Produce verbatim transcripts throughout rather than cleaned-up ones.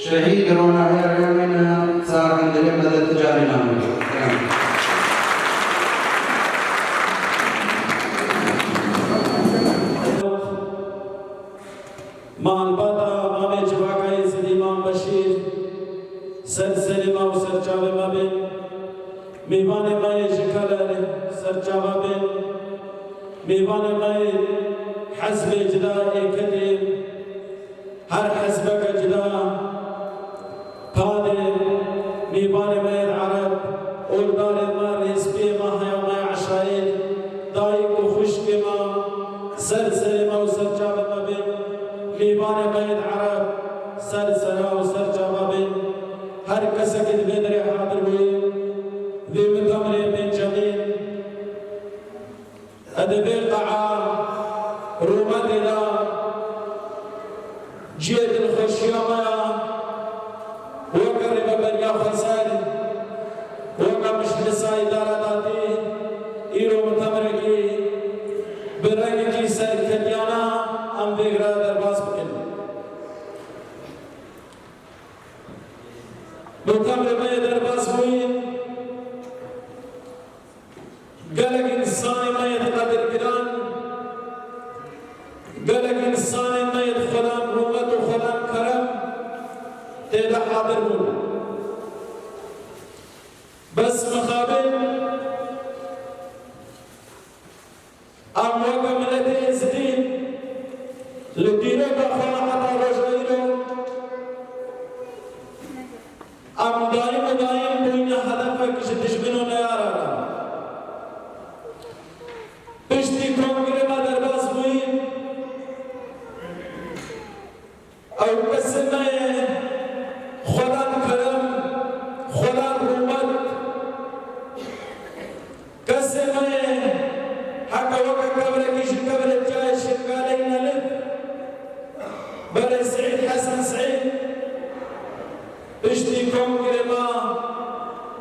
Şehîd Rona Heremîn sax in, dilê me de tu carî namî. Malbata Mamê Civaka Êzidî Mam Beşîr, ser serê me û ser çavê me bên. Mêvanê me yê ji Keler ser çava bên. Mêvanê me yê hezbê cida ê kedê. Her hezbeke cida, padê, mêvanê me yên ereb, oldarê me, rêzpiyê me, heya me ya eşayê, dayik û xwişkê me, ser serê me û ser çavê me bên, mêvanê me yên ereb, ser sera û ser çava bên, her kesek di vê derê hadir bûye, vê Mutemirê pêncemîn, Di vê qe'a rûmetê de cihê dilxweşiya me ya, weke Rêveberiya Xweser, weke Meclisa Îdaredatî, îro Mutemirekî bi rengekî serketiyane em vê gire derbas bikin. Mutemirê me yê derbas bûyî, Gelek însanê me yê di qedirgiran, gelek însanê me yê di xwedan rûmet û xwedan kerem tê de hadir bûn. Bes mixabin em weke miletê Êzidî li dîroka xwe heta roja îro Em daîm û daîm bûyne hedefek ji dijmin û neyaran re. Piştî kongrê me derbas bûyî, ew kesê me yê xwedan kerem, xwedan rûmet, Kesê me yê heke weke kevrekî ji kevrê çiyayê Şingalê yîne li berê Seîd Hesen Seîd, piştî kongrê me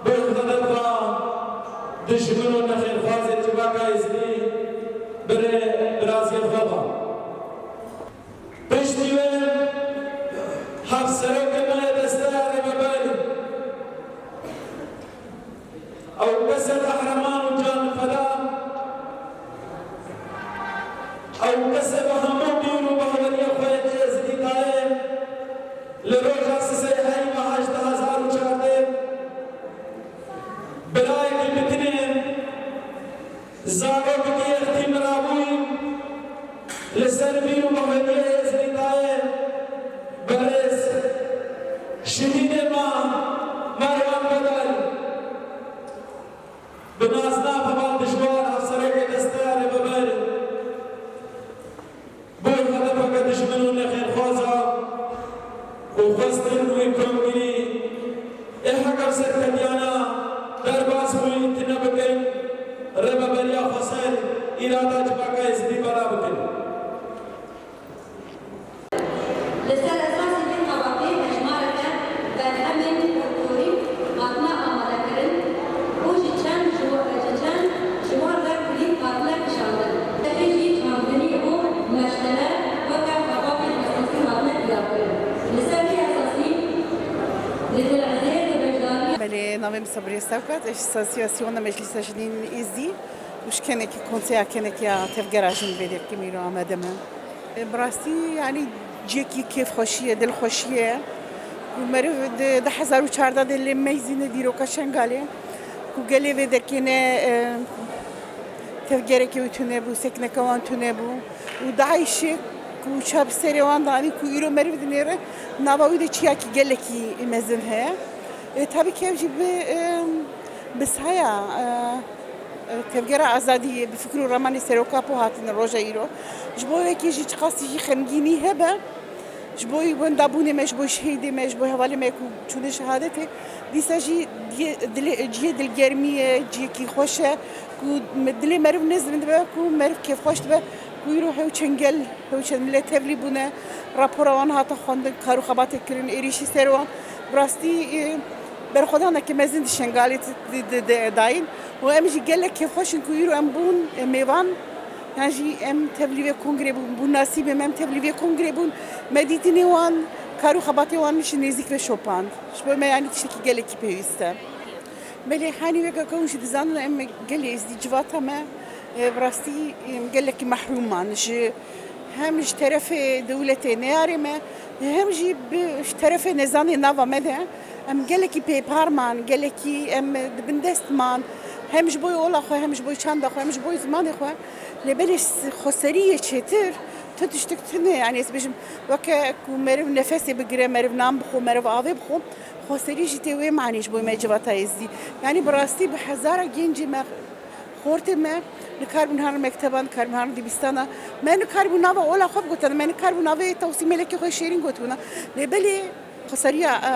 bi hedefa dijmin û nexêrxwazê civaka Êzidî birê biraziyê xwe da. Piştî wê hevserokê me yê desteya Rêveber, ew kesê qehreman û canfeda, ew kesê bi hemû bîr û bahweriyê xwe yê Êzidî dayê, li roja sisê heyva heşt hezar û çardeh birayekî bitinê, zarokekî yextî mirabûyî, Li ser bîr û baweriyê Êzidî dayê berêz şehîdê me Merwan Bedel, bi nasnav heval dijwar, hevserokê desteya Rêveber, bû hedefeke dijmin û nexêrxwaza û xwestin wî kongirî ê heke serketiyana derbas bûyî tune bikin, Rêveberiya Xweser îrada civaka Êzidî bela bikin. Li ser esasê vê xebatê hejmareke berhemên folklorîk hatine amadekirin û ji çend ji wa-, ji çend ji wan re kulîlk hatine kişandin. Serê jî çandinî û meşxele weke xebatên esasî hatine diyarkirin. Li ser vê esasî li Dilezêr di beşdarî Belê, navê min Sebrîye Sewkat, ez ji Asosiyasiyona Meclîsa Jinên Êzidî û ji kenekî konseya kenekî ya Tevgera Jin vê derkê îro amade me. Bi rastî, yanî cihekî kêfxweşî ye, dilxweşî ye. Ku meriv di du hezar û çardeh de lê meyzîne dîroka Şengalê. Ku gelê vê derkê ne, e, tevgerekê wî tune bû, sekneke wan tune bû. Û DAIŞê ku çav bi serê wan danî, ku îro meriv dinêre, nava wî de çiyakî gelekî mezin heye. E, tabî ki ev jî bi, e, bi saya, e, e, Tevgera Azadiyê, bi fikr û ramanê Serok Apo hatine roja îro. Ji bo wekî jî çiqasî jî xemgînî hebe, ji bo wendabûnê me, ji bo şehîdê me, ji bo hevalê me ku çûne şehadetê, dîsa jî diyê, dilê, cihê dilgermî ye, cihekî xweş e, ku me, dilê meriv nêz dibe, ku meriv kêfxweş dibe, ku îro hew çend gel, hew çend milet tevlî bûne, rapora wan hate xwendin, kar û xebatê kirin, êrîşî ser wan. Bi rastî, e, berxwedaneke mezin di Şengalê di, di, di, dayîn û em jî gelek kêfxweş in ku îro em bûn, e, mêvan, yan jî em tevlî vê kongrê bûn, bûn nasîbê me, em tevlî vê kongrê bûn, me dîtinê wan, Kar û xebatê wan jî nêzîk ve şopand. Ji bo me, yanî, tiştekî gelekî pêwîst e. Belê, hanî weke ku hûn jî dizanin, em gelê êzdî civata me, e, bi rastî, em gelekî mehrûm man. Ji, hem ji terefê dewletê neyarê me, hem jî bi, ji terefê nezanê nava me de em gelekî pêpar man, gelekî em di bin dest man. Hem ji bo ola xwe, hem ji bo çanda xwe, hem ji bo zimanê xwe. Lê belê s-, xweseriyê çêtir, tu tiştek tune, yanî ez bêjim, weke ku meriv nefesê bigire, meriv nan bixwe, meriv avê bixwe, xweserî jî tê wê manî ji bo me civata êzdî. Yanî bi rastî bi hezara gencê me, xortê me, nikaribin herin mekteban, nikaribin herin dibistana. Me nikaribû nava ola xwe bigotana, me nikaribû navê Tewsî Melekê xwe şêrîn gotibûna. Lê belê xweseriya, e,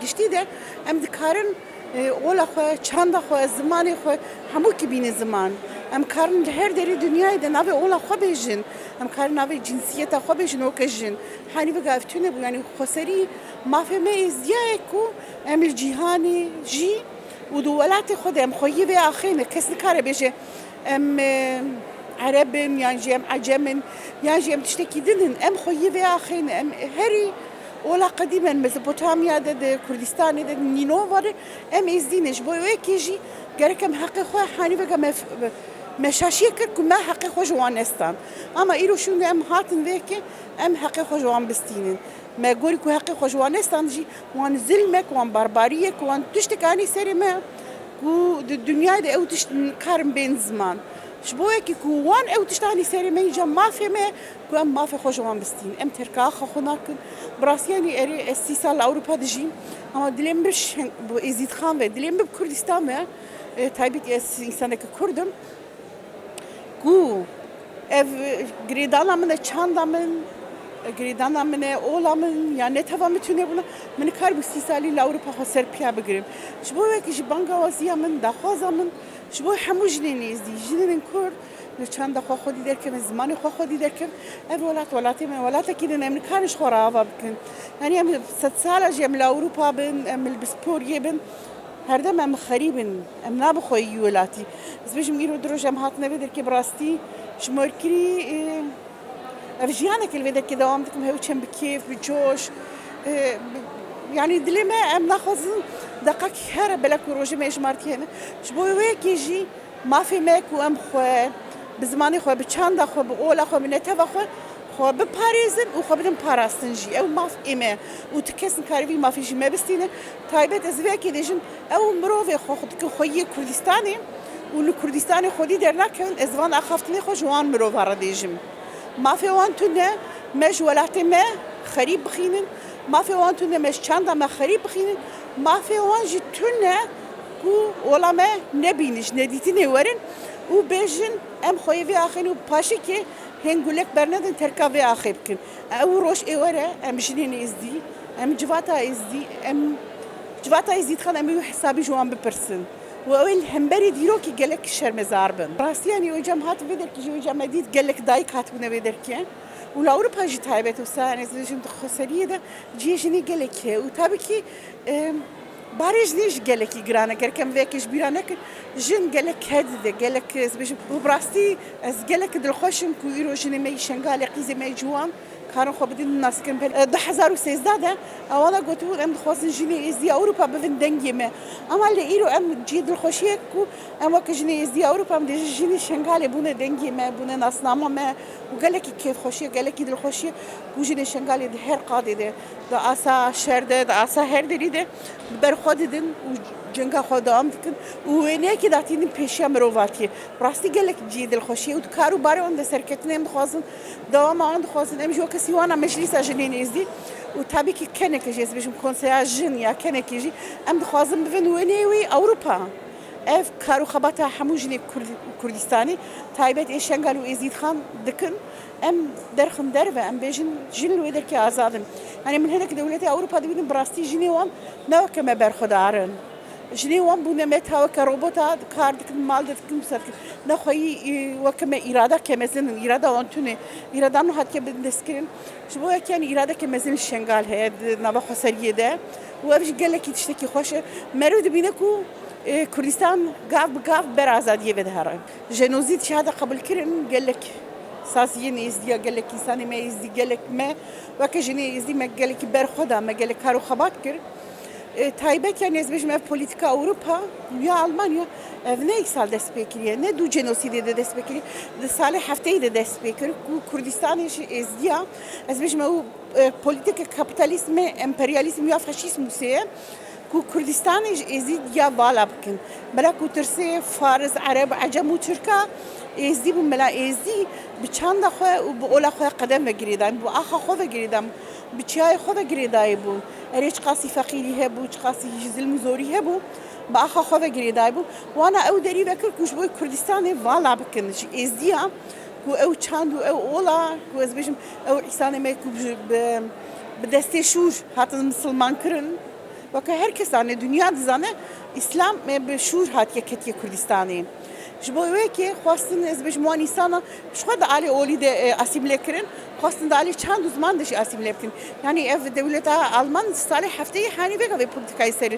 giştî de em dikarin, e, ola xwe, çanda xwe, zimanê xwe hemûkî bînin ziman. Em karin li her derê dinyayê de navê ola xwe bêjin. Em karin navê cinsiyeta xwe bêjin weke jin. Hanî vega ev tune bû, yanî xweserî mafê me êzdiya ye ku em li cîhanê jî û di welatê xwe de em xweyî vê axê ne. Kes nikare bêje, em, e, Ereb in, yan jî em Ecem in, yan jî em tiştekî din in. Em xweyî vê axê ne. Em herî ola qedîm in, Mezopotamya de, di Kurdistanê de, di Nînova de, em êzdî ne. Ji bo wê yekê jî gerek em heqê xwe hanî vega me, me şaşiyê kir ku me heqê xwe ji wan nestan. Ama îro şûnde em hatin vê yekê, em heqê xwe ji wan bistînin. Me gorî ku heqê xwe ji wan nestan jî, wan zilmek, wan barbariyek, wan tiştek anî serê me ku di dinyayê de ew tişt nikarin bên ziman. Ji bo yekê ku wan ew tişt anî serê me, îca mafê me ku em mafê xwe ji wan bistînin. Em terka axa xwe nakin. Bi rastî, yanî, erê, ez sî sal li Ewropa dijîm, ama dilê min bi şeng-, bi Êzîdxan ve, dilê min bi Kurdistan ve, e, taybetî ez însaneke Kurd im. Ku ev girêdana min e, çanda min, girêdana min e, ola min, ya neteva min tune bûna, min nikaribû sî salî li Ewropa xwe ser piya bigirim. Ji bo wekî ji bangawaziya min, daxwaza min, ji bo hemû jinên êzdî, jinên Kurd, li çanda xwe xwedî derkevin, zimanê xwe xwedî derkevin. Ev welat, welatê me, welatekî din em nikarin ji xwe re ava bikin. Yanî em sed sala jî em li Ewropa bin, em li pisporiyê bin, herdem em xerîb in, em nabin xweyî welatî. Ez bêjim, îro du roj em hatine vê derkê, bi rastî ji me wekirî, e, ev jiyanek li vê derkê dewam dikim, hew çend bi kêf, bi coş. E, bi-, yanî dilê me, em naxwazin deqakî here, belek ku rojê me êjmartî hene. Ji bo wê yekê jî mafê me ku em xwe bi zimanê xwe, bi çanda xwe, bi ola xwe, bi neteva xwe, xwe biparêzin û xwe bidin parastin jî. Ew maf ê me û tu kes nikare vî mafê jî me bistîne. Taybet ez vê yekê dêjim, ew mirovê xwe, xwe dikin xweyiyê Kurdistanê û li Kurdistanê xwedî dernakevin, ez van axaftinê xwe ji wan mirova re dêjim. Mafê wan tune, me ji welatê me xerîb bixînin, mafê wan tune, me ji çanda me xerîb bixînin, mafê wan jî tune ku ola me nebînin, ji nedîtinê werin û bêjin, em xweyê vê axê ne û paşikê hên gulek bernedin terka vê axê bikin. Ew roj ê were, em jinên êzdî, em civata êzdî, em civata êzdî dixin, em ê wî hesabî ji wan bipirsin. Û ew ê li hemberî dîrokî gelek şermezar bin. Rastî, yanî, wê cem hat vê derkê jî, wê cem me dît gelek dayik hatibûne vê derkê. Û li Ewropa jî taybet wisa, yanî, ez dibêjim di xweseriyê de cihê jinê gelek heye. Û tabii ki, e, barê jinê jî gelekî giran e. Gerek em vê yekê ji bîra nekin. Jin gelek ked dide, gelek, ez dibêjim. Û bi rastî ez gelek dilxweş im ku îro jinê me yî Şengalê, qîzê me yî ciwan, karin xwe bidin naskirin. Pê, e, du hezar û sêzdeh de ewana gotibûn, em dixwazin jinê êzdî Ewropa bivin dengê me. Ama lê îro em cihê dilxweşiyê ku em weke jinê êzdî Ewropa, em dêjin jinê Şengalê bûne dengê me, bûne nasnama me û gelekî kêfxweşiye, gelekî dilxweşiye ku jinê Şengalê di her qadê de, di asa şer de, di asa her derî de bi ber xwe didin û cenga xwe dewam dikin û wêneyekê datînin pêşiya mirovatiyê. Rastî gelek cihê dilxweşiyê û di kar û barê wan de serketinê em dixwazin, dewama wan dixwazin. Em jî weke sîwana Meclîsa Jinên Êzdî û tabii ki keneke jî, ez bêjim konseya jin ya kenekê jî, em dixwazin bivin wêneyê wî Ewropa. Ev kar û xebata hemû jinê Kurd-, Kurdistanê, taybet ê Şengal û Êzîdxan dikin. Em derxin derve, em bêjin jin li wê derkê azad in. Yanî min hinek dewletê Ewropa dibînim, bi rastî jinê wan ne weke me berxwedar in. Jinê wan bûne meta, weke robota kar dikin, mal dikin, wisa dikin. Nexweyî, e, weke me îrada kemezin in, îrada wan tune. Îrada min hatiye bindestkirin. Ji bo yekê, yanî, îradeke mezin li Şengal heye di nava xweseriyê de. Û ev jî gelekî tiştekî xweş e. Meriv dibîne ku, e, Kurdistan gav bi gav ber azadiyê ve dihere. Jenozîd jihada qebûlkirin gelek Saziyên êzdiya gelek, însanê me êzdî, gelek me weke jinê êzdî me gelekî berxwe da, me gelek kar û xebat kir. E, taybet, yanî ez bêjim, ev polîtîka Ewropa ya Almanya, ev ne îsal dest pê kiriye, ne dû cenosîdê de dest pê kiriye, di salê hefteyê de dest pê kir ku Kurdistanê ji êzdiya, ez bêjim, ew, e, polîtîka kapîtalîzmê, emperyalîzm ya faşîzm wise ye. Ku Kurdistanê ji êzîdiya vala bikin. Mela ku tirsê Faris, Ereb, Ecem û Tirka êzdî bû, mela êzdî bi çanda xwe û bi ola xwe qedem ve girêdayî bû, bi axa xwe ve girêdayî bû, bi çiyayê xwe ve girêdayî bû. Erê çiqasî feqîrî hebû, çiqasî ji zilm û zorî hebû, bi axa xwe ve girêdayî bû. Wana ew derî vekir ku ji bo Kurdistanê vala bikin, ji êzdiya ku ew çand û ew ola, ku ez bêjim, ew îsanê me ku bi, bi, bi destê şûr hatin misilman kirin. Weke her kes zane, dinya dizane, Îslam, e, bi şûr hatiye ketiye Kurdistanê. Ji bo wê yekê xwestin, ez bêjim, wan îsana ji xwe di alê olî de, e, asîmle kirin, xwestin di alê çand û ziman de jî asîmle bikin. Yanî ev dewleta Alman salê hefteyê hanî vêga vê polîtîkayê ser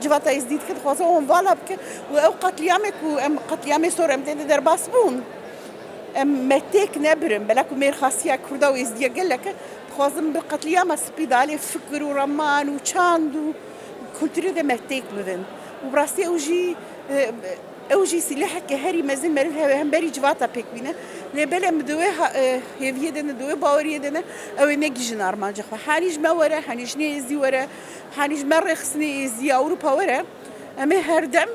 civata êzdî dike, dixwaze wan vala bike û ew qetlîyamê ku em, qetlîyamê sor em tê de derbas bûn. Em me têk nebirin. Bela ku mêrxasiya Kurda û êzdiya gelek e, dixwazin bi qetlîyama spî di alê fikir û reman û çand û kulturê de me têk bibin. Û bi rastî ew jî, e, ew jî sîleheke herî mezin meriv heve hemberî civata pêk bîne. Lê belê em di wê ha-, e, hêviyê de ne, di wê baweriyê de ne, ew ê negihîjin armanca xwe. Hanî ji me were, hanî jinê êzdî were, hanî ji me rêxistinê êzdî ya Ewropa were, em ê herdem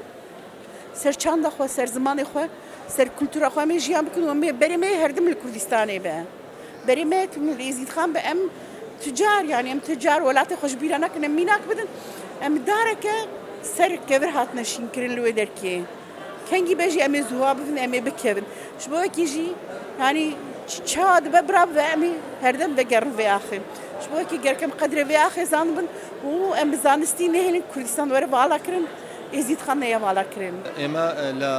ser çanda xwe, ser zimanê xwe, ser kultura xwe em ê jiyan bikin û em ê berê me yê herdim li Kurdistanê be. Berê me yê tim li Êzîdxan be, em tucar, yanî em tucar welatê xwe ji bîra nakin, em mînak bidin. Em dareke ser kevir hatine şînkirin li wê derkê. Kengî be jî em ê ziwa bibin, em ê bikevin. Ji bo wekî jî, yanî ç-, ça dibe bira bibe, em ê herdem vegerin vê axê. Ji bo wekî gerek em qedrê vê axê zanibin û em bi zanistî nehêlin Kurdistan were vala kirin. Êzîdxan neye vala kirin. ئێمە، ئە، لە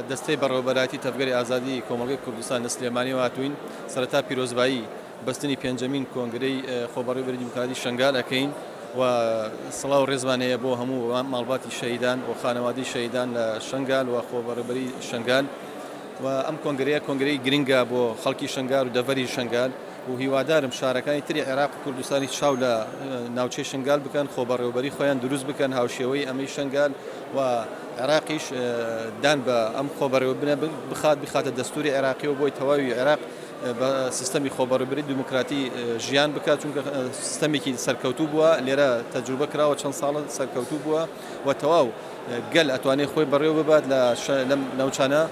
دەستەی بەڕێوەبەرایەتی تەڤگەری ئازادی کۆمەڵگەی کوردستان لە سلێمانیەوە هاتووین. سەرەتا پیرۆزبایی بەستنی پێنجەمین کۆنگرەی، ئە، خۆبەڕێوەبەری دیموکراتی شەنگال ئەکەین و سڵاو و ڕێزمان هەیە بۆ هەموو ماڵباتی شەهیدان و خانەوادەی شەهیدان لە شەنگال و خۆبەڕێوەبەری شەنگال. و ئەم کۆنگرەیە کۆنگرەی گرنگە بۆ خەڵکی شەنگال و دەڤەری شەنگال. و هیوادارم شارەکانی تری عێراق و کوردستانی چاو لە، ئە، ناوچەی شنگال بکەن، خۆبەڕێوەبەری خۆیان دروست بکەن، هاوشێوەی ئەمەی شنگال و عێراقیش، ئە، دان بە ئەم خۆبەڕێوەبنە ب-، بخات، بخاتە دەستوری عێراقی و بۆی تەواوی عێراق، ئە، بە سیستەمی خۆبەڕێوەبەری دیموکراتی، ئە، ژیان بکات، چونکە، ئە، سیستەمێکی سەرکەوتوو بووە، لێرە تەجروبە کراوە، چەند ساڵە سەرکەوتوو بووە و تەواو گەل ئەتوانێت خۆی بەڕێوە ببات لە شە-، لەم ناوچانە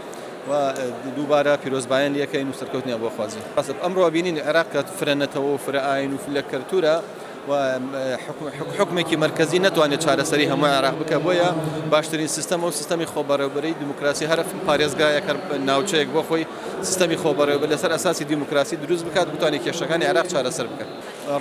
و، ئە، دووبارە پیرۆزبایان لێکەین و سەرکەوتنیان بۆ خوازین. ڕاستە، ئەمڕۆ بینین عێراق کە فرە نەتەوە و فرە ئاین و فرە کەلتورە و، ئە، حکم-، حک-، حکمێکی مەرکەزی نەتوانێت چارەسەری هەموو عێراق بکە. بۆیە باشترین سیستەم ئەو سیستەمی خۆبەڕێوەبەری دیموکراسی هەرە پارێزگایەک، هەر ناوچەیەک بۆ خۆی سیستەمی خۆبەڕێوەبەری لەسەر ئەساسی دیموکراسی دروست بکات، بتوانێت کێشەکانی عێراق چارەسەر بکات.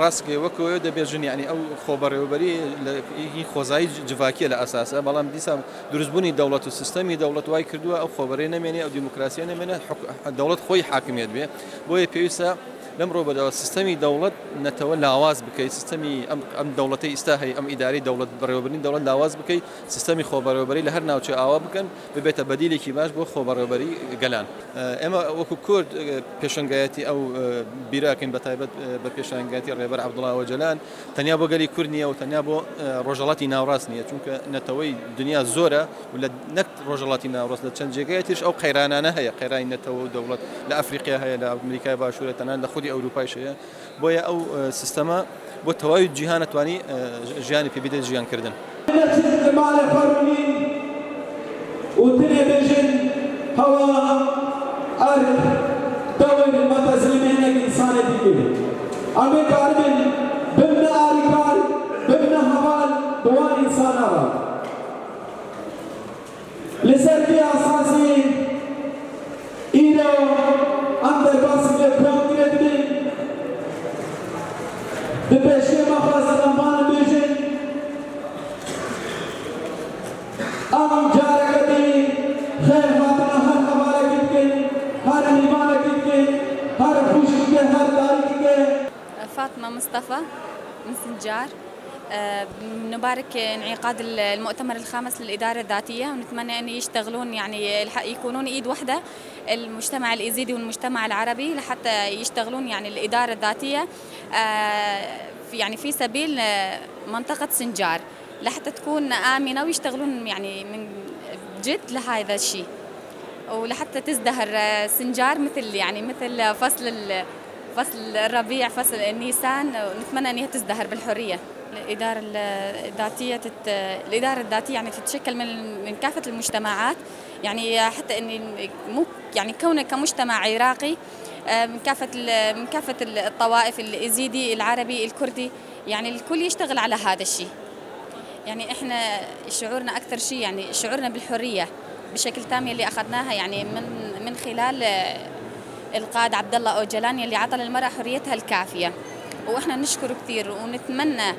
ڕاستگەی وەکەوە دەبێژن، یعنی ئەو خۆبەڕێوەبەری لە هی خۆزایی ج-، جڤاکیە لە ئەساسە، بەڵام دیسان دروستبوونی دەوڵەت و سیستەمی دەوڵەت وای کردووە ئەو خۆبەڕێ نەمێنێ، ئەو دیموکراسیە نەمێنێ، حک-، دەوڵەت خۆی حاکمیت بێ. بۆیە پێویستە لەم ڕۆبەدەوە سیستەمی دەوڵەت نەتەوە لاواز بکەیت، سیستەمی ئەم، ئەم دەوڵەتەی ئیستا هەیە، ئەم ئیدارەی دەوڵەت بەڕێوەبردنی دەوڵەت لاواز بکەیت، سیستەمی خۆبەڕێوەبەری لە هەر ناوچەی ئاوا بکەن، ببێتە بەدیلێکی باش بۆ خۆبەڕێوەبەری گەلان. ئێمە وەکو کورد، ئە، پێشەنگایەتی ئەو، ئە، بیراکەین، بە تایبەت، ئە، بە پێشەنگایەتی ڕێبەر عەبدوڵا ئۆجەلان، تەنیا بۆ گەلی کورد نییە و تەنیا بۆ، ئە، ڕۆژهەڵاتی ناوڕاست نییە، چونکە نەتەوەی دنیا زۆرە و لە نەک ڕۆژهەڵاتی ناوڕاست، لە چەند جێگایە تریش ئەو قەیرانانە هەیە، قەیرانی نەتەوە و دەوڵەت لە ئەفریقیا هەیە، لە ئەمریکای باشوورە، تەنانەت لە خودی ئەوروپایش هەیە. بۆیە ئەو، ئە، سیستەمە بۆ تەواوی جیهان ئەتوانی، ئە، ژ-، ژیانی پێ بدەیت، ژیان کردن. نەچین لە مالە فەرمین و تنێ بێژن هەوا ئەرک دەوێن مەتەزلیمێنێک ئینسانێ دیگە. ئەمێ کاربن بمنە ئاریکار، بمنە هەوال بوان ئینسانە ڕا. لەسەر پێ ئاساسی ئیرۆ ئەم دەرباسی لێ کۆنگرێ بدەین. Bi pêşiyê me xwest em van bêjin. Em careke dî xêr hatina her hevalekî dikin, her mîvanekî dikin, her xwişkike, her dayikike. Fatma Mustafa, min Sincar. آه، نبارك انعقاد المؤتمر الخامس للإدارة الذاتية، ونتمنى أن يشتغلون، يعني، الح-، يكونون إيد واحدة، المجتمع الإيزيدي والمجتمع العربي، لحتى يشتغلون، يعني، الإدارة الذاتية، آه، في، يعني، في سبيل، آه، منطقة سنجار، لحتى تكون آمنة ويشتغلون، يعني، من جد لهذا الشيء، ولحتى تزدهر، آه، سنجار مثل، يعني، مثل فصل ال-، فصل الربيع، فصل نيسان، ونتمنى أن هي تزدهر بالحرية. الإدارة ال-، الذاتية تت-، الإدارة الذاتية، يعني، تتشكل من، من كافة المجتمعات، يعني، حتى إني مو، يعني، كونك كمجتمع عراقي، آه، من كافة ال-، من كافة ال-، الطوائف، الإيزيدي، العربي، الكردي، يعني، الكل يشتغل على هذا الشيء. يعني، إحنا شعورنا أكثر شيء، يعني، شعورنا بالحرية بشكل تام يلي أخذناها، يعني، من، من خلال، آه، القائد عبد الله أوجلان يلي عطى للمرأة حريتها الكافية، وإحنا نشكره كثير ونتمنى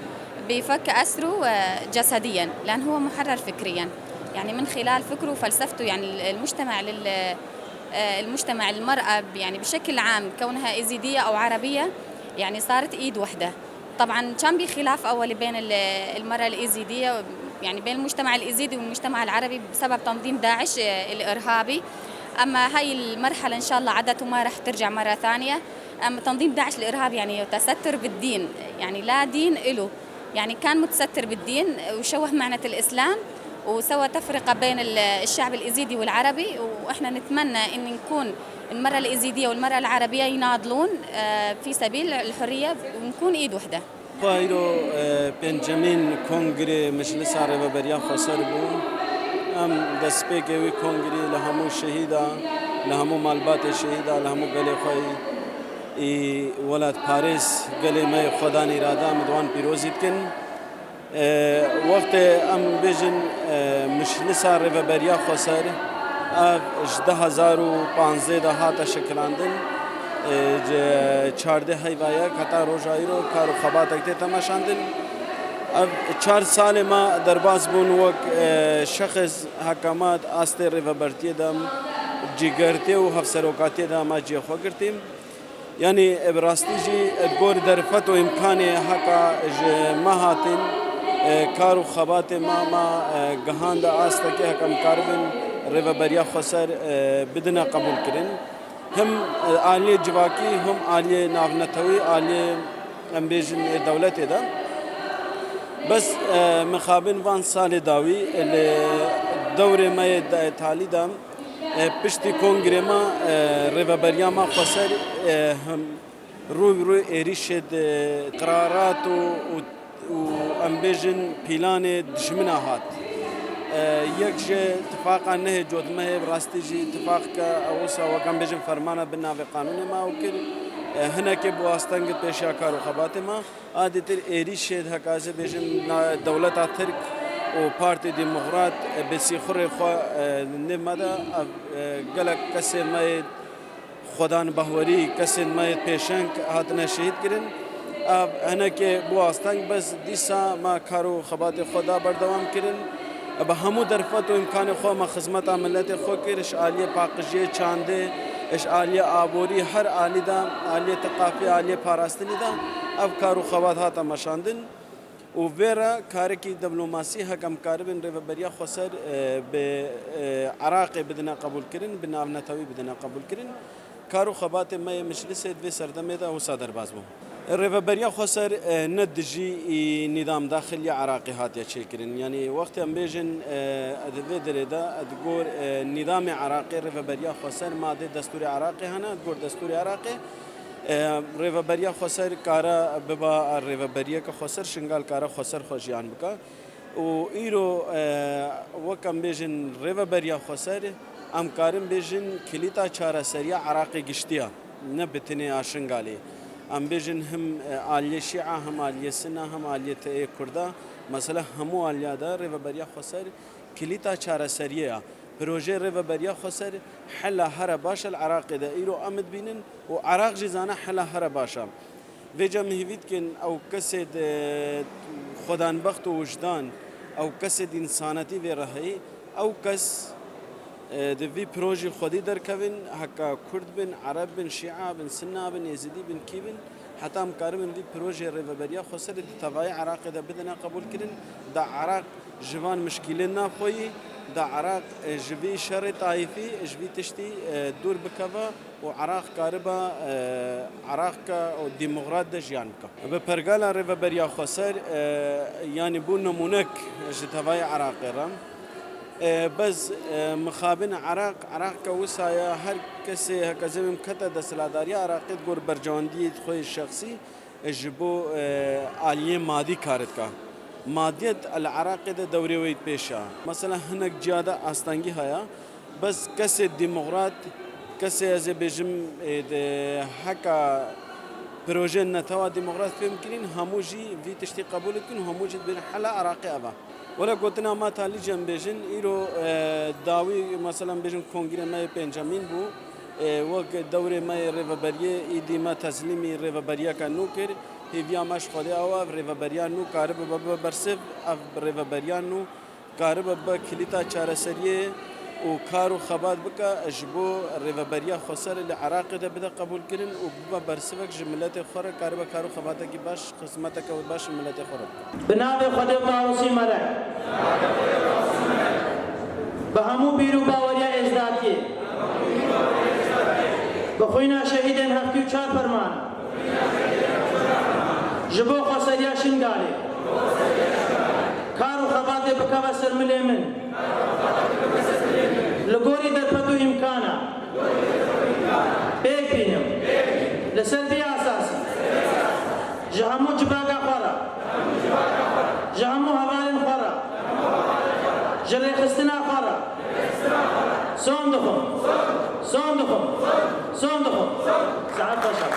بفك أسره، آه، جسديًا، لأن هو محرر فكريًا، يعني، من خلال فكره وفلسفته، يعني، المجتمع لل-، آه، المجتمع، المرأة، يعني، بشكل عام، كونها إيزيدية أو عربية، يعني، صارت إيد وحدة. طبعًا كان بخلاف أول بين ال-، المرأة الإيزيدية، يعني، بين المجتمع الإيزيدي والمجتمع العربي بسبب تنظيم داعش، آه، الإرهابي. أما هاي المرحلة إن شاء الله عدت وما رح ترجع مرة ثانية. أما تنظيم داعش الإرهابي، يعني، تستر بالدين، يعني، لا دين إله، يعني، كان متستر بالدين وشوه معنى الإسلام وسوى تفرقة بين ال-، الشعب الإيزيدي والعربي. وإحنا نتمنى إن نكون المرأة الإيزيدية والمرأة العربية يناضلون، آه، في سبيل الحرية ونكون إيد وحدة. Xwe îro, e, pêncemîn kongrê Meclisa Rêveberiya Xweser bû. Em destpêkê wî kongrî li hemû şehîda, li hemû malbatê şehîda, li hemû gelê xwe yî welatparêz, gelê me yê xwedan îrada, em di wan pîrozî dikin. E, wextê em bêjin, e, Meclisa Rêveberiya Xweser, ev ji du hezar û panzdeh de hate şekilandin, e, ji çardeh heyva yek heta roja îro kar û xebatek tê temeşandin. Ev çar salê me derbas bûn wek, e, şexs, hekamat, astê rêvebertiyê de em cîgertê û hevserokatiyê de me cihê xwe girtî. Yanî, e, bi rastî jî, e, di gor derfet û îmkanê heka ji me hatin, e, kar û xebatê me, me, e, gihande astekê heke em karibin Rêveberiya Xweser, e, bidine qebûlkirin. Him, e, aliyê civakî, him aliyê navnetewî, aliyê, em bêjin, ê dewletê de. Bes, e, mixabin van salê dawî, e, li dewrê me yê de-, talî de, e, piştî kongrê me, e, rêveberiya me Xweser, e, him rû bi rû êrîşê di qirarat û, û, û em bêjin pîlanê dijmina hat. E, yek ji tifaqa nehê cotmehê bi rastî jî tifaqke ew wisa wek em bêjin fermana bi navê qanûnê me ew kir. E, hinekê bi wastengit pêşiya kar û xebatê me. A dîtir êrîşê heka ez ê bêjim na dewleta Tirk û Partê Demokrat, e, bi sîxurê xwe, e, nêv me de ev, e, gelek kesê me yê xwedan behwerî, kesên me yê pêşeng hatine şehîd kirin. Ev hinekê bû asteng, bes dîsa me kar û xebatê xwe da berdewam kirin. Bi hemû derfet û îmkanê xwe me xizmeta miletê xwe kir, ji aliyê paqijiyê, çandê, ji aliyê aborî, her alî de, aliyê tiqafî, aliyê parastinî de ev kar û xebat hate meşandin. Û vê re karekî diplomasî heke em karibin Rêveberiya Xweser, e, bi, e, Iraqê bidine qebûlkirin, bi navnetewî bidine qebûlkirin. Kar û xebatê me yê Meclisê di vê serdemê de wisa derbas bû. Rêveberiya Xweser, e, ne dijî, î, nîdam daxilî Iraqê hatiye çêkirin. Yanî wextê em bêjin, e, di vê derê de, di gor, e, nîdamê Iraqê, Rêveberiya Xweser madê destûrê Iraqê hene, di gor destûrê Iraqê, e, Rêveberiya Xweser kare biba rêveberiyeke xweser, Şingal kare xweser xwe jiyan bike. Û îro, e, wek em bêjin Rêveberiya Xweser, em karin bêjin kilîta çareseriya Iraqê giştiya, ne bi tinê a Şingalê. Em bêjin him, e, aliyê Şîa, him aliyê Sinna, him aliyê te ê Kurda. Mesela hemû aliya de Rêveberiya Xweser kilîta çareseriyê ya. Projeyê Rêveberiya Xweser hela here baş e li Iraqê de îro em dibînin û Iraq jî zane hela here baş e. Vêca em hêvî dikin ew kesê di xwedanbext û wijdan, ew kesê di însanetî vê re heyî, ew kes, e, di vî projî xwedî derkevin, heka Kurd bin, Ereb bin, Şîa bin, Sinna bin, Êzidî bin, kî bin, Heta em karibin vî projeyê Rêveberiya Xweserê di tevayê Iraqê de bidine qebûlkirin, da Iraq ji van mişkîlên navxweyî, da Iraq, e, ji vî şerê tayîfî, ji vî tiştî, e, dûr bikeve û Iraq kariba, e, Iraqka û demokrat de jiyan bike. Bi pergala Rêveberiya Xweser, e, yanî bû nimûnek ji tevayê Iraqê re. E, bes, e, mixabin Iraq, Iraq ke wisa ye, her kesê heke zê bim kete desthilatdariya Iraqê di gor bercewendiyê xwe yê şexsî, e, ji bo, e, aliyê madî kar dike. Madiyet li Iraqê de dewrê wê pêş e. Mesela hinek ciya de astengî heye, bes kesê demokrat, kesê ez ê bêjim, e, de heka proje netewa demokrat fêm kirin, hemû jî vî tiştî qebûl dikin û hemû jî dibêjin hela Iraqê ev e. Wele gotina me talî cem bêjin, îro, e, dawî, mesela, bêjin kongrê me yê pêncemîn bû. E, wek dewrê me yê rêveberiyê, îdî me teslîmî rêveberiyeke nû kir. Hêviya me ji Xwedê ew e, ev rêveberiya nû karibe bibe bersiv, ev rêveberiya nû karibe bibe kilîta çareseriyê û kar û xebat bike, ji bo Rêveberiya Xweserê li Iraqê de bide qebûlkirin û bibe bersivek ji miletê xwe re, karibe kar û xebatekî baş, xizmeteke baş ji miletê xwe re bike. Bi navê Xwedê û Tawusî Melek, bi hemû bîr û baweriya êzdatiyê, bi xwîna şehîdên heftê û çar fermana, ji bo xweseriya Şingalê, kar û xebatê bikeve ser milê min. Li gorî derfet û îmkana, pêk bînim. Li ser vî esasî, ji hemû civaka xwe re, ji hemû hevalên xwe re, ji rêxistina xwe re, son dixwim, son dixwim, son dixwim. Saet xweş e.